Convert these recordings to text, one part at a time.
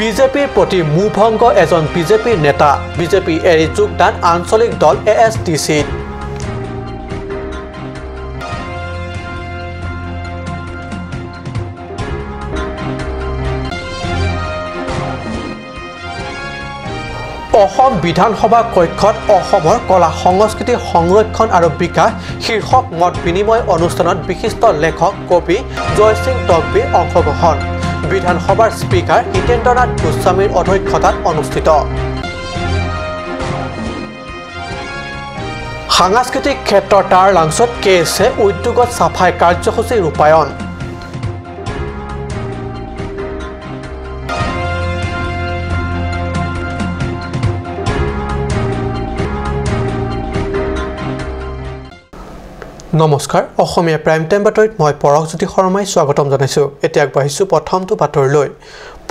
বিজেপিৰ প্ৰতি মোহভংগ এজন বিজেপিৰ নেতা, বিজেপি এৰি যোগদান আঞ্চলিক দল এ এছ ডি চিত। অসম বিধানসভা কক্ষত অসমৰ কলা সংস্কৃতি সংৰক্ষণ আৰু বিকাশ শীৰ্ষক মত বিনিময় অনুষ্ঠানত বিশিষ্ট লেখক কবি জয়সিং টকবিৰ অংশগ্ৰহণ। বিধানসভাৰ স্পীকাৰ হিতেন্দ্ৰনাথ গোস্বামীৰ অধ্যক্ষতাত অনুষ্ঠিত। সাংস্কৃতিক ক্ষেত্ৰৰ তাৰ লাংচত কে এছে উদ্যোগত চাফাই কাৰ্যসূচী ৰূপায়ণ। নমস্কাৰ, অসমীয়া প্ৰাইম টাইম বাতৰিত মই পৰশজ্যোতি শৰ্মাই স্বাগতম জনাইছোঁ। এতিয়া আগবাঢ়িছোঁ প্ৰথমটো বাতৰিলৈ।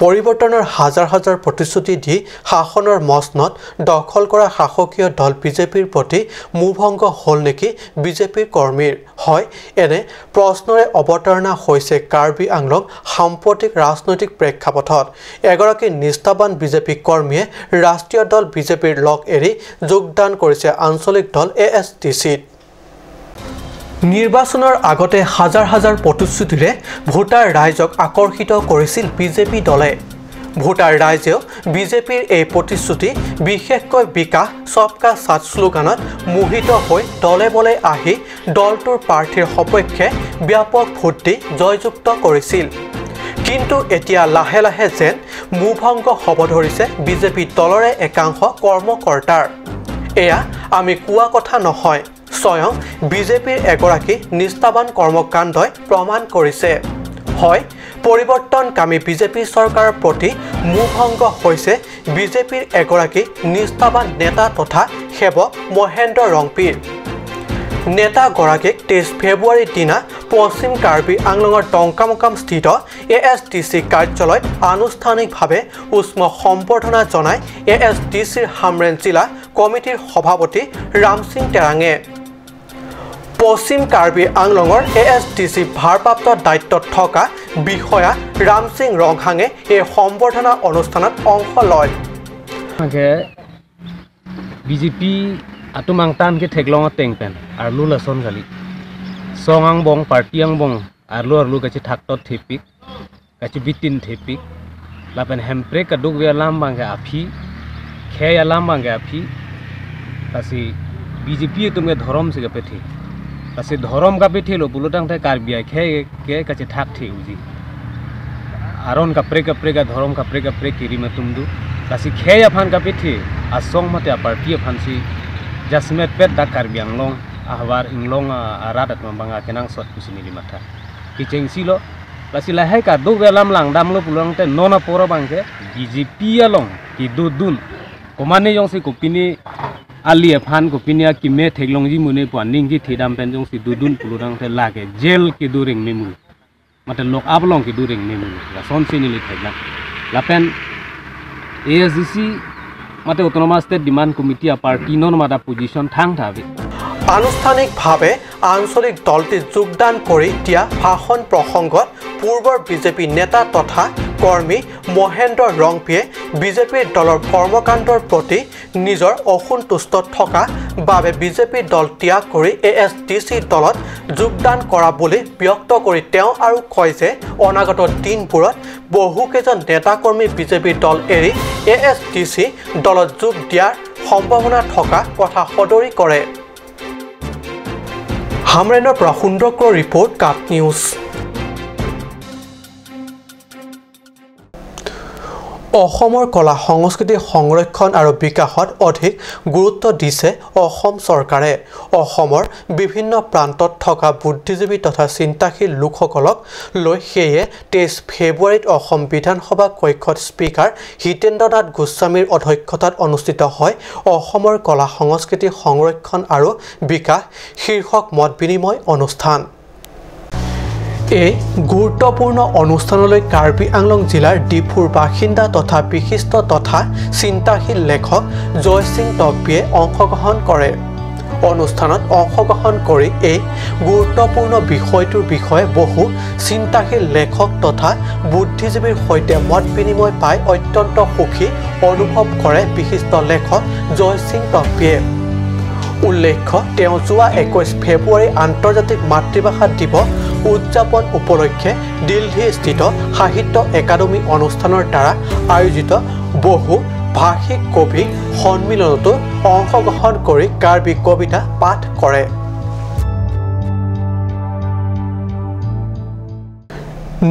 পৰিৱৰ্তনৰ হাজাৰ হাজাৰ প্ৰতিশ্ৰুতি দি শাসনৰ মচনত দখল কৰা শাসকীয় দল বিজেপিৰ প্ৰতি মোহভংগ হ'ল নেকি বিজেপিৰ কৰ্মীৰ? হয়, এনে প্ৰশ্নৰে অৱতাৰণা হৈছে কাৰ্বি আংলং সাম্প্ৰতিক ৰাজনৈতিক প্ৰেক্ষাপটত। এগৰাকী নিষ্ঠাবান বিজেপি কৰ্মীয়ে ৰাষ্ট্ৰীয় দল বিজেপিৰ লগ এৰি যোগদান কৰিছে আঞ্চলিক দল এ এছ ডি চিত। নিৰ্বাচনৰ আগতে হাজাৰ হাজাৰ প্ৰতিশ্ৰুতিৰে ভোটাৰ ৰাইজক আকৰ্ষিত কৰিছিল বিজেপি দলে। ভোটাৰ ৰাইজেও বিজেপিৰ এই প্ৰতিশ্ৰুতি, বিশেষকৈ বিকাশ সবকা সাথ শ্লোগানত মোহিত হৈ দলে বলে আহি দলটোৰ প্ৰাৰ্থীৰ সপক্ষে ব্যাপক ভোট দি জয়যুক্ত কৰিছিল। কিন্তু এতিয়া লাহে লাহে যেন মোহভংগ হ'ব ধৰিছে বিজেপি দলৰে একাংশ কৰ্মকৰ্তাৰ। এয়া আমি কোৱা কথা নহয়, স্বয়ং বিজেপিৰ এগৰাকী নিষ্ঠাবান কৰ্মকাণ্ডই প্ৰমাণ কৰিছে। হয়, পৰিৱৰ্তনকামী বিজেপি চৰকাৰৰ প্ৰতি মোহভংগ হৈছে বিজেপিৰ এগৰাকী নিষ্ঠাবান নেতা তথা সেৱক মহেন্দ্ৰ ৰংপিৰ। নেতাগৰাকীক 23 ফেব্ৰুৱাৰীৰ দিনা পশ্চিম কাৰ্বি আংলঙৰ টংকামুকামস্থিত এ এছ ডি চি কাৰ্যালয়ত আনুষ্ঠানিকভাৱে উষ্ম সম্বৰ্ধনা জনায় এ এছ ডি চিৰ হামৰেণ জিলা কমিটিৰ সভাপতি ৰামসিং টেৰাঙে। পশ্চিম কাৰ্বি আংলঙৰ এ এছ ডি চি ভাৰপ্ৰাপ্ত দায়িত্বত থকা বিষয়া ৰামসিং ৰংহাঙে এই সম্বৰ্ধনা অনুষ্ঠানত অংশ লয়। BJP atumang tan ke theklong teng pen arlu lason gali songang bong partiang bong arlu arlu kachi thaktot thepik kachi bitin thepik lapen hempre ka duk ya lambang ke aphi khe ya lambang ke aphi tasi BJP tumge dhorom se ka pethe tasi dhorom ka pethe lo bulotang the karbia khe ke kachi thak the uji aron ka pre ka dhorom ka pre kiri ma tumdu tasi khe ya phan ka pethe asong mate a party phansi jasmet pet da Karbi Anglong ahwar inglong arat at mambanga kenang sot kusini limata kicheng silo lasi lahai ka dog lam lang dam lo pulang te nona poro bangke BJP along ki dudun komane jong si kopini ali phan kopini ki me theklong ji mune paning ji thidam pen jong si dudun pulurang te lage jail ki during memu mate lok ablong ki during memu la son sini li theklang lapen ASDC mate autonomous state demand committee a party non mata position thang thabe। আনুষ্ঠানিকভাৱে আঞ্চলিক দলটি যোগদান কৰি দিয়া ভাষণ প্ৰসংগত পূৰ্বৰ BJP নেতা তথা কৰ্মী মহেন্দ্ৰ ৰংপিয়ে বিজেপিৰ দলৰ কৰ্মকাণ্ডৰ প্ৰতি নিজৰ অসন্তুষ্ট থকা বাবে বিজেপি দল ত্যাগ কৰি এ এছ ডি চি দলত যোগদান কৰা বুলি ব্যক্ত কৰি তেওঁ আৰু কয় যে অনাগত দিনবোৰত বহুকেইজন নেতাকৰ্মী বিজেপি দল এৰি এ এছ ডি চি দলত যোগ দিয়াৰ সম্ভাৱনা থকা কথা সদৰি কৰে। হামৰেনৰ পৰা সুন্দৰ ৰিপৰ্ট, কাপ নিউজ। অসমৰ কলা সংস্কৃতি সংৰক্ষণ আৰু বিকাশত অধিক গুৰুত্ব দিছে অসম চৰকাৰে। অসমৰ বিভিন্ন প্ৰান্তত থকা বুদ্ধিজীৱী তথা চিন্তাশীল লোকসকলক লৈ সেয়ে 23 ফেব্ৰুৱাৰীত অসম বিধানসভা কক্ষত স্পীকাৰ হিতেন্দ্ৰনাথ গোস্বামীৰ অধ্যক্ষতাত অনুষ্ঠিত হয় অসমৰ কলা সংস্কৃতি সংৰক্ষণ আৰু বিকাশ শীৰ্ষক মত বিনিময় অনুষ্ঠান। এই গুৰুত্বপূৰ্ণ অনুষ্ঠানলৈ কাৰ্বি আংলং জিলাৰ ডিফুৰ বাসিন্দা তথা বিশিষ্ট তথা চিন্তাশীল লেখক জয়সিং টকবিয়ে অংশগ্ৰহণ কৰে। অনুষ্ঠানত অংশগ্ৰহণ কৰি এই গুৰুত্বপূৰ্ণ বিষয়টোৰ বিষয়ে বহু চিন্তাশীল লেখক তথা বুদ্ধিজীৱীৰ সৈতে মত বিনিময় পাই অত্যন্ত সুখী অনুভৱ কৰে বিশিষ্ট লেখক জয়সিং টম্পিয়ে। উল্লেখ্য, তেওঁ যোৱা 21 ফেব্ৰুৱাৰী আন্তৰ্জাতিক মাতৃভাষা দিৱস উদযাপন উপলক্ষে দিল্লীস্থিত সাহিত্য একাডেমী অনুষ্ঠানৰ দ্বাৰা আয়োজিত বহু ভাষিক কবি সন্মিলনতো অংশগ্ৰহণ কৰি কাৰ্বি কবিতা পাঠ কৰে।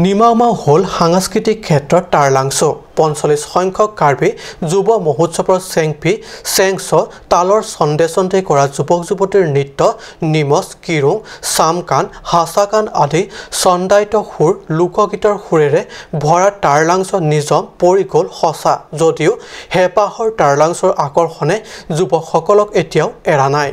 নিমাওমাও হ'ল সাংস্কৃতিক ক্ষেত্ৰত তাৰলাংছ। 45 সংখ্যক কাৰ্বি যুৱ মহোৎসৱৰ চেংফি চেংছ তালৰ ছন্দে ছন্দে কৰা যুৱক যুৱতীৰ নৃত্য নিমজ কিৰুং চামকান হাচাকান আদি ছন্দায়িত সুৰ লোকগীতৰ সুৰেৰে ভৰা তাৰলাংছ নিজম পৰি গ'ল সঁচা যদিও হেঁপাহৰ তাৰলাংছৰ আকৰ্ষণে যুৱকসকলক এতিয়াও এৰা নাই।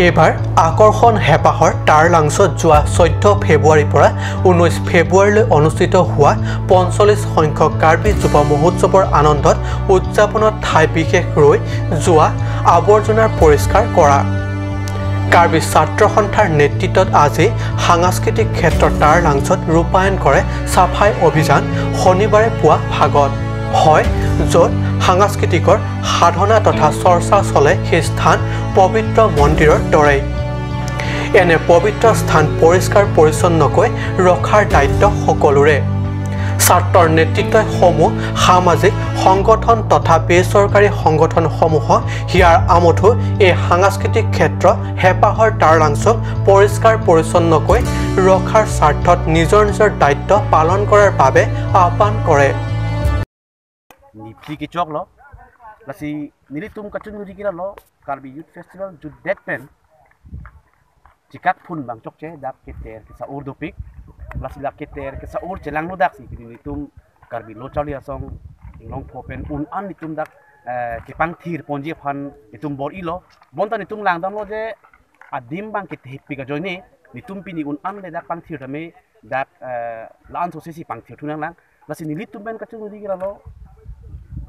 এইবাৰ আকৰ্ষণ হেঁপাহৰ তাৰলাংছত যোৱা 14 ফেব্ৰুৱাৰীৰ পৰা 19 ফেব্ৰুৱাৰীলৈ অনুষ্ঠিত হোৱা 45 সংখ্যক কাৰ্বি যুৱ মহোৎসৱৰ আনন্দত উদযাপনত ঠাই বিশেষ ৰৈ যোৱা আৱৰ্জনাৰ পৰিষ্কাৰ কৰা কাৰ্বি ছাত্ৰ সন্থাৰ নেতৃত্বত আজি সাংস্কৃতিক ক্ষেত্ৰৰ তাৰলাংছত ৰূপায়ণ কৰে চাফাই অভিযান শনিবাৰে পুৱা ভাগত হয়, য'ত সাংস্কৃতিকৰ সাধনা তথা চৰ্চা চলে সেই স্থান পবিত্ৰ মন্দিৰৰ দৰেই। এনে পবিত্ৰ স্থান পৰিষ্কাৰ পৰিচ্ছন্নকৈ ৰখাৰ দায়িত্ব সকলোৰে। ছাত্ৰৰ নেতৃত্বই সমূহ সামাজিক সংগঠন তথা বেচৰকাৰী সংগঠনসমূহক হিয়াৰ আমঠু এই সাংস্কৃতিক ক্ষেত্ৰ হেঁপাহৰ তাৰলাংছক পৰিষ্কাৰ পৰিচ্ছন্নকৈ ৰখাৰ স্বাৰ্থত নিজৰ নিজৰ দায়িত্ব পালন কৰাৰ বাবে আহ্বান কৰে। Nipli ke chok lo lasi nilitum kachun nguri kira lo Karbi Youth Festival ju det pen chikak phun bang chok che dak ke ter ke sa ur dopik lasi lak ke ter ke sa ur chelang lo dak si nilitum Karbi lo chali asong long pho pen un an nitum dak ke pang thir ponji phan nitum bor i lo bon ta nitum lang dam lo je adim bang ke thep ka joini nitum pini un an le dak pang thir dame dak la an so se si pang thir thunang lang lasi nilitum pen kachun nguri kira lo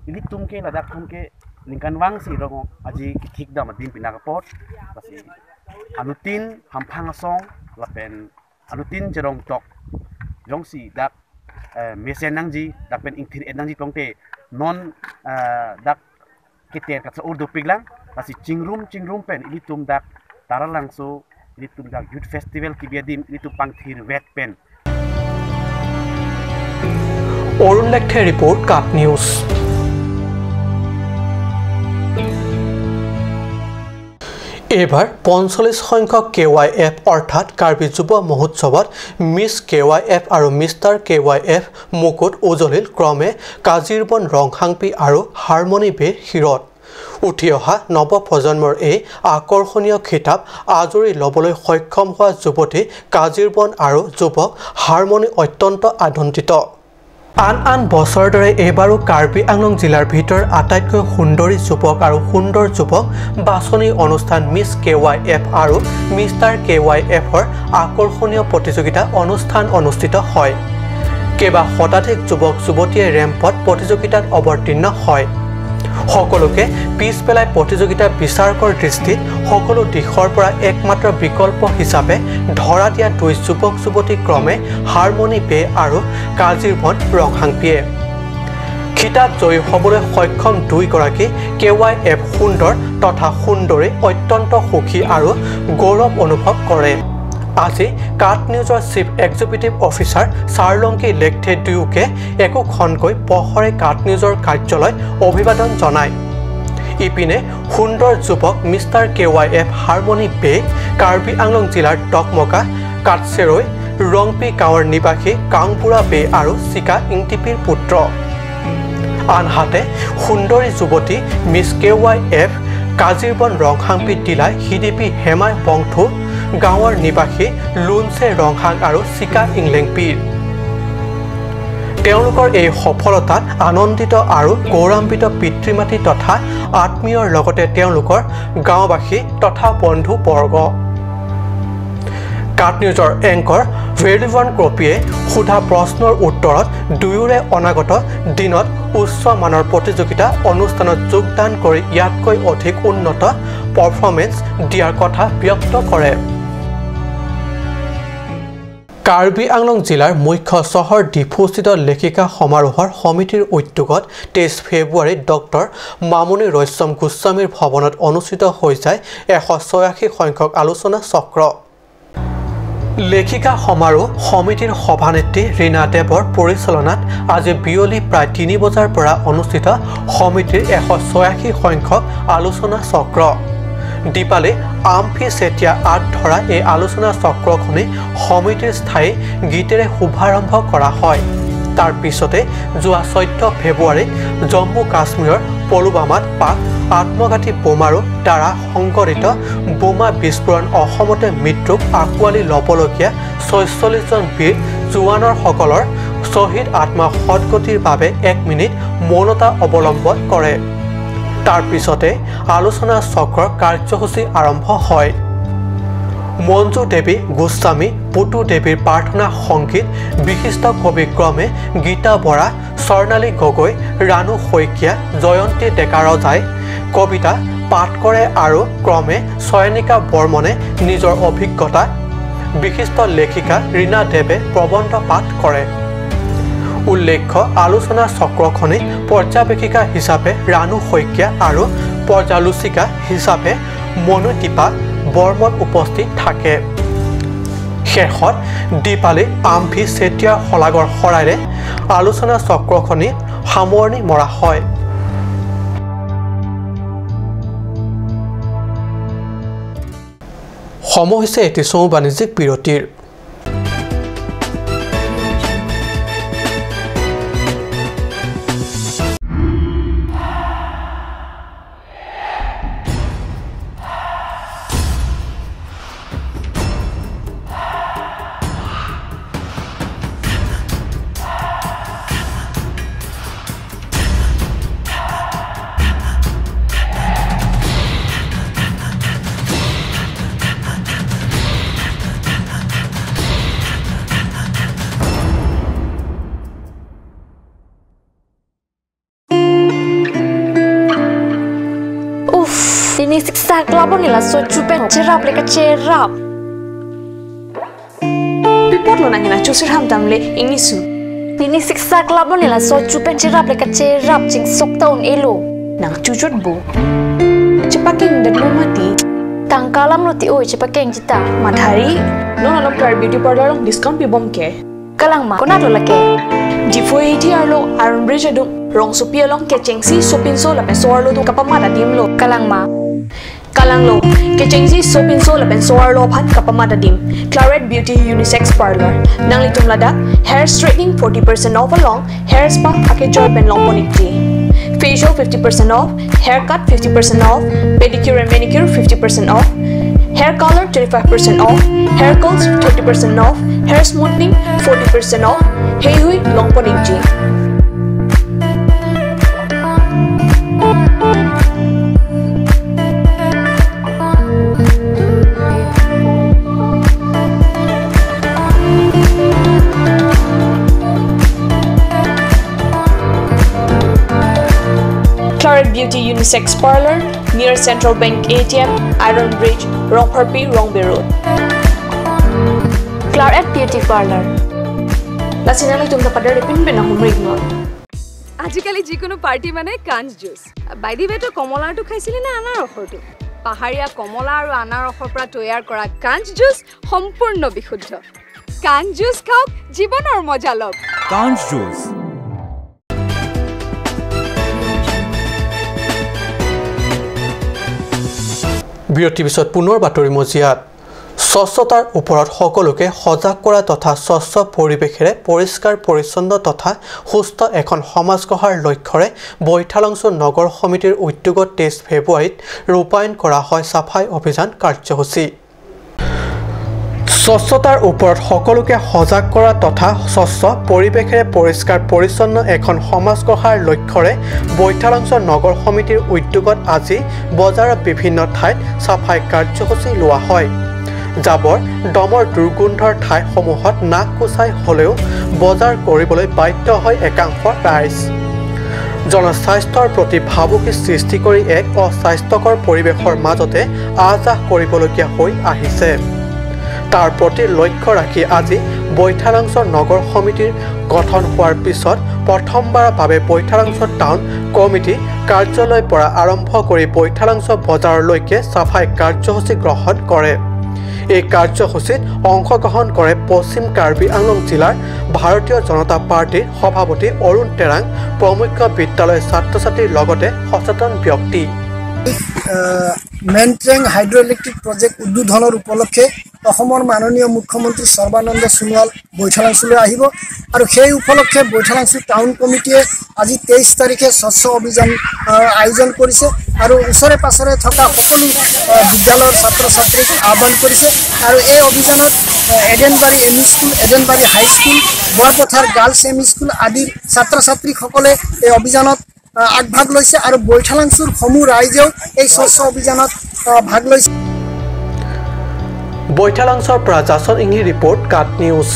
ilitum ke ladak thum ke ningkan wang si rong aji thik dam dim pina ka pot lasi anutin hamphang asong lapen anutin jerong tok jong si dak mesen nang ji dak pen ingthir en nang ji tong te non dak keter ka ur do piglang lasi chingrum pen ilitum dak taralangso ilitum dak youth festival ki biadim ilitum pangthir wet pen. Arun Lekthe report, Kaat news. এইবাৰ 45 সংখ্যক K Y F অৰ্থাৎ কাৰ্বি যুৱ মহোৎসৱত miss K Y F আৰু mister K Y F মুকুট উজলিল ক্ৰমে কাজিৰবন ৰংহাংপি আৰু harmony বেৰ শিৰত। উঠি অহা নৱপ্ৰজন্মৰ এই আকৰ্ষণীয় খিতাপ আজৰি ল'বলৈ সক্ষম হোৱা যুৱতী কাজিৰবন আৰু যুৱক হাৰমনি অত্যন্ত আনন্দিত। আন আন বছৰৰ দৰে এইবাৰো কাৰ্বি আংলং জিলাৰ ভিতৰত আটাইতকৈ সুন্দৰী যুৱক আৰু সুন্দৰ যুৱক বাছনি অনুষ্ঠান মিছ কে ৱাই এফ আৰু মিষ্টাৰ কে ৱাই এফৰ আকৰ্ষণীয় প্ৰতিযোগিতা অনুষ্ঠান অনুষ্ঠিত হয়। কেইবা শতাধিক যুৱক যুৱতীয়ে ৰেম্পত প্ৰতিযোগিতাত অৱতীৰ্ণ হয়। সকলোকে পিছ পেলাই প্ৰতিযোগিতা বিচাৰকৰ দৃষ্টিত সকলো দিশৰ পৰা একমাত্ৰ বিকল্প হিচাপে ধৰা দিয়া দুই যুৱক যুৱতী ক্ৰমে হাৰমনি বে আৰু কাজিৰবন ৰংহাংপিয়ে খিতাপ জয়ী হ'বলৈ সক্ষম দুইগৰাকী কে ৱাই এফ সুন্দৰ তথা সুন্দৰী অত্যন্ত সুখী আৰু গৌৰৱ অনুভৱ কৰে। আজি কাট নিউজৰ চিফ এক্সিকিউটিভ অফিচাৰ চাৰলংকি লেখথে দুয়োকে একোখনকৈ পহৰে কাট নিউজৰ কাৰ্যালয়ত অভিবাদন জনায়। ইপিনে সুন্দৰ যুৱক mister K Y F Harmony Be Karbi Anglong জিলাৰ ডকমকা কাটচেৰৈ ৰংপি গাঁৱৰ নিবাসী কাংপুৰা বে আৰু চিকা ইংটিপিৰ পুত্ৰ। আনহাতে সুন্দৰী যুৱতী miss K Y F কাজিৰবন Ronghangpi দিলাই হিডিপি হেমাই বংথু গাঁৱৰ নিবাসী লুনচে ৰংহাং আৰু চিকা ইংলেংপিৰ। তেওঁলোকৰ এই সফলতাত আনন্দিত আৰু গৌৰৱান্বিত পিতৃ মাতৃ তথা আত্মীয়ৰ লগতে তেওঁলোকৰ গাঁওবাসী তথা বন্ধুবৰ্গ। কাট নিউজৰ এংকৰ ভেলিভান ক্ৰপিয়ে সোধা প্ৰশ্নৰ উত্তৰত দুয়োৰে অনাগত দিনত উচ্চ মানৰ প্ৰতিযোগিতা অনুষ্ঠানত যোগদান কৰি ইয়াতকৈ অধিক উন্নত পাৰফৰ্মেন্স দিয়াৰ কথা ব্যক্ত কৰে। কাৰ্বি আংলং জিলাৰ মুখ্য চহৰ ডিফুস্থিত লেখিকা সমাৰোহৰ সমিতিৰ উদ্যোগত 23 ফেব্ৰুৱাৰীত ডক্টৰ মামণি ৰয়ছম গোস্বামীৰ ভৱনত অনুষ্ঠিত হৈ যায় 186 সংখ্যক আলোচনা চক্ৰ। লেখিকা সমাৰোহ সমিতিৰ সভানেত্ৰী ৰীণা দেৱৰ পৰিচালনাত আজি বিয়লি প্ৰায় 3 বজাৰ পৰা অনুষ্ঠিত সমিতিৰ 186 সংখ্যক আলোচনা চক্ৰ। দীপালী আমফি চেতিয়া আঁত ধৰা এই আলোচনা চক্ৰখনি সমিতিৰ স্থায়ী গীতেৰে শুভাৰম্ভ কৰা হয়। তাৰ পিছতে যোৱা 14 ফেব্ৰুৱাৰীত জম্মু কাশ্মীৰৰ পুলৱামাত পাক আত্মঘাতী বোমাৰো দ্বাৰা সংঘটিত বোমা বিস্ফোৰণ অসমতে মৃত্যুক আঁকোৱালি ল'বলগীয়া 46 জন বীৰ জোৱানসকলৰ শ্বহীদ আত্মা সদগতিৰ বাবে 1 মিনিট মৌনতা অৱলম্বন কৰে। তাৰ পিছতে আলোচনা চক্ৰৰ কাৰ্যসূচী আৰম্ভ হয়। মঞ্জু দেৱী গোস্বামী, পুতু দেৱীৰ প্ৰাৰ্থনা সংগীত, বিশিষ্ট কবি ক্ৰমে গীতা বৰা, স্বৰ্ণালী গগৈ, ৰাণু শইকীয়া, জয়ন্তী ডেকাৰজাই কবিতা পাঠ কৰে আৰু ক্ৰমে চয়নিকা বৰ্মনে নিজৰ অভিজ্ঞতা, বিশিষ্ট লেখিকা ৰীণা দেৱে প্ৰবন্ধ পাঠ কৰে। উল্লেখ্য, আলোচনা চক্ৰখনি পৰ্যবেক্ষিকা হিচাপে ৰাণু শইকীয়া আৰু পৰ্যালোচিকা হিচাপে মনুদীপা বৰ্মন উপস্থিত থাকে। শেষত দীপালী আমফি চেতিয়াৰ শলাগৰ শৰাইৰে আলোচনা চক্ৰখনি সামৰণি মৰা হয়। সময় হৈছে এটি চমু বাণিজ্যিক বিৰতিৰ। Ni la so chupen cherap le ka cherap pipot lo nangina chusir ham tamle ingnisu ni siksa club ni la so chupen cherap le ka cherap ching sok taun elo nang chuchot bo chepaking dat lo mati tangkalam lo ti oi chepakeng chita madhari no na lo car beauty parlor discount pi bom ke kalang ma kona lo lake G480 arlo iron bridge adu rong sopi along ke chengsi sopin so la pe so arlo du kapama da dim lo kalang ma kalang lo ke chengsi sopin so la pen so arlo phan kapama da dim Claret Beauty Unisex Parlor nang litum lada hair straightening 40% off along hair spa ake joy pen long ponikti facial 50% off, haircut 50% off, pedicure and manicure 50% off, hair color 25% off, hair curls 30% off, hair smoothing 40% off. Hey hui long ponikji. Claret Beauty Unisex Parlor near Central Bank ATM, Iron Bridge, Rongpharpi, Rongbe Road. Claret Beauty Parlor. Lasinali tumta padar pin pin humrig no. Ajikali jikono party mane kanch juice. By the way to komola to khaisili na anarosor to. Paharia komola aru anarosor pora toyar kora kanch juice সম্পূৰ্ণ বিশুদ্ধ। Kanch juice খাওক জীৱনৰ মজা লওক। Kanch juice. বিৰতিৰ পিছত পুনৰ বাতৰি মজিয়াত স্বচ্ছতাৰ ওপৰত সকলোকে সজাগ কৰা তথা স্বচ্ছ পৰিৱেশেৰে পৰিষ্কাৰ পৰিচ্ছন্ন তথা সুস্থ এখন সমাজ গঢ়াৰ লক্ষ্যৰে বৈঠালাংছু নগৰ সমিতিৰ উদ্যোগত 23 ফেব্ৰুৱাৰীত ৰূপায়ণ কৰা হয় চাফাই অভিযান কাৰ্যসূচী। স্বচ্ছতাৰ ওপৰত সকলোকে সজাগ কৰা তথা স্বচ্ছ পৰিৱেশেৰে পৰিষ্কাৰ পৰিচ্ছন্ন এখন সমাজ গঢ়াৰ লক্ষ্যৰে বৈঠালাংছু নগৰ সমিতিৰ উদ্যোগত আজি বজাৰৰ বিভিন্ন ঠাইত চাফাই কাৰ্যসূচী লোৱা হয়। জাবৰ দমৰ দুৰ্গন্ধৰ ঠাইসমূহত নাক কোচাই হ'লেও বজাৰ কৰিবলৈ বাধ্য হয় একাংশ ৰাইজ। জনস্বাস্থ্যৰ প্ৰতি ভাবুকি সৃষ্টি কৰি এক অস্বাস্থ্যকৰ পৰিৱেশৰ মাজতে আহ-যাহ কৰিবলগীয়া হৈ আহিছে। তাৰ প্ৰতি লক্ষ্য ৰাখি আজি বৈঠালাংছ নগৰ সমিতিৰ গঠন হোৱাৰ পিছত প্ৰথমবাৰৰ বাবে বৈঠালাংছ টাউন কমিটি কাৰ্যালয়ৰ পৰা আৰম্ভ কৰি বৈঠালাংছ বজাৰলৈকে চাফাই কাৰ্যসূচী গ্ৰহণ কৰে। এই কাৰ্যসূচীত অংশগ্ৰহণ কৰে পশ্চিম কাৰ্বি আংলং জিলাৰ ভাৰতীয় জনতা পাৰ্টীৰ সভাপতি অৰুণ তেৰাং, প্ৰমুখ বিদ্যালয়ৰ ছাত্ৰ-ছাত্ৰীৰ লগতে সচেতন ব্যক্তি। মেনট্ৰেং হাইড্ৰ' ইলেক্ট্ৰিক প্ৰজেক্ট উদ্বোধনৰ উপলক্ষে অসমৰ মাননীয় মুখ্যমন্ত্ৰী সৰ্বানন্দ সোণোৱাল বৈঠালাংছুলৈ আহিব আৰু সেই উপলক্ষে বৈঠালাংছু টাউন কমিটিয়ে আজি 23 তাৰিখে স্বচ্ছ অভিযান আয়োজন কৰিছে আৰু ওচৰে পাঁজৰে থকা সকলো বিদ্যালয়ৰ ছাত্ৰ ছাত্ৰীক আহ্বান কৰিছে। আৰু এই অভিযানত Edenbari M E school, Edenbari high school, Borpathar girls M E school আদিৰ ছাত্ৰ ছাত্ৰীসকলে এই অভিযানত আগভাগ লৈছে আৰু বৈঠালাংছুৰ সমূহ ৰাইজেও এই স্বচ্ছ অভিযানত ভাগ লৈছে। বৈঠালাংছৰ পৰা জাছন ইংহি ৰিপৰ্ট, কাট নিউজ।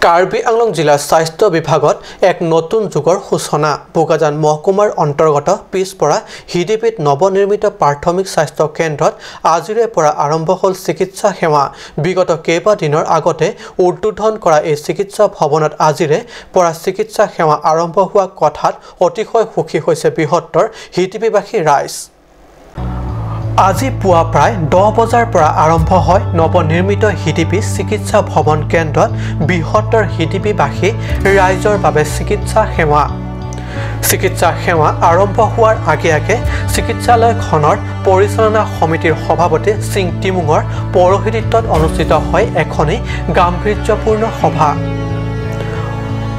কাৰ্বি আংলং জিলাৰ স্বাস্থ্য বিভাগত এক নতুন যুগৰ সূচনা। বোকাজান মহকুমাৰ অন্তৰ্গত পিছপৰা হিদিপিত নৱনিৰ্মিত প্ৰাথমিক স্বাস্থ্য কেন্দ্ৰত আজিৰে পৰা আৰম্ভ হ'ল চিকিৎসা সেৱা। বিগত কেইবাদিনৰ আগতে উদ্বোধন কৰা এই চিকিৎসা ভৱনত আজিৰে পৰা চিকিৎসা সেৱা আৰম্ভ হোৱা কথাত অতিশয় সুখী হৈছে বৃহত্তৰ হিদিপিবাসী ৰাইজ। আজি পুৱা প্ৰায় 10 বজাৰ পৰা আৰম্ভ হয় নৱনিৰ্মিত হিদিপি চিকিৎসা ভৱন কেন্দ্ৰত বৃহত্তৰ হিদিপিবাসী ৰাইজৰ বাবে চিকিৎসা সেৱা। চিকিৎসা সেৱা আৰম্ভ হোৱাৰ আগে আগে চিকিৎসালয়খনৰ পৰিচালনা সমিতিৰ সভাপতি সিং টিমুঙৰ পৌৰোহিত্যত অনুষ্ঠিত হয় এখনি গাম্ভীৰ্যপূৰ্ণ সভা।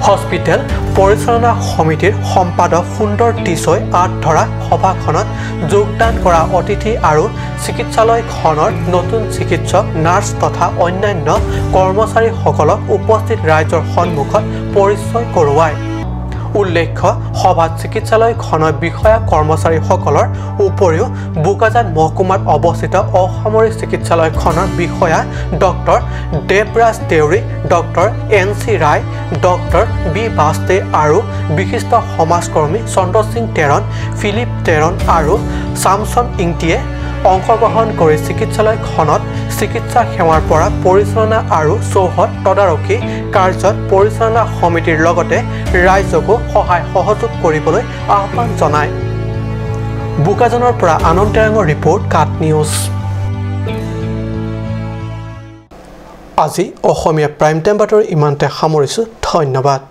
হস্পিটেল পৰিচালনা সমিতিৰ সম্পাদক সুন্দৰ টিছৈ আঁত ধৰা সভাখনত যোগদান কৰা অতিথি আৰু চিকিৎসালয়খনৰ নতুন চিকিৎসক, নাৰ্ছ তথা অন্যান্য কৰ্মচাৰীসকলক উপস্থিত ৰাইজৰ সন্মুখত পৰিচয় কৰোৱায়। উল্লেখ্য, সভাত চিকিৎসালয়খনৰ বিষয়া কৰ্মচাৰীসকলৰ উপৰিও বোকাজান মহকুমাত অৱস্থিত অসামৰিক চিকিৎসালয়খনৰ বিষয়া doctor Devraj Deori, doctor N C Roy, doctor B Baste আৰু বিশিষ্ট সমাজকৰ্মী চন্দ্ৰসিং টেৰণ, ফিলিপ টেৰণ আৰু চামচন ইংটিয়ে অংশগ্ৰহণ কৰি চিকিৎসালয়খনত চিকিৎসা সেৱাৰ পৰা পৰিচালনা আৰু চৌহদ তদাৰকী কাৰ্যত পৰিচালনা সমিতিৰ লগতে ৰাইজকো সহায় সহযোগ কৰিবলৈ আহ্বান জনায়। বোকাজানৰ পৰা আনন্দ তেৰাঙৰ ৰিপৰ্ট, কাট নিউজ। আজি অসমীয়া প্ৰাইম টাইম বাতৰি ইমানতে সামৰিছোঁ। ধন্যবাদ।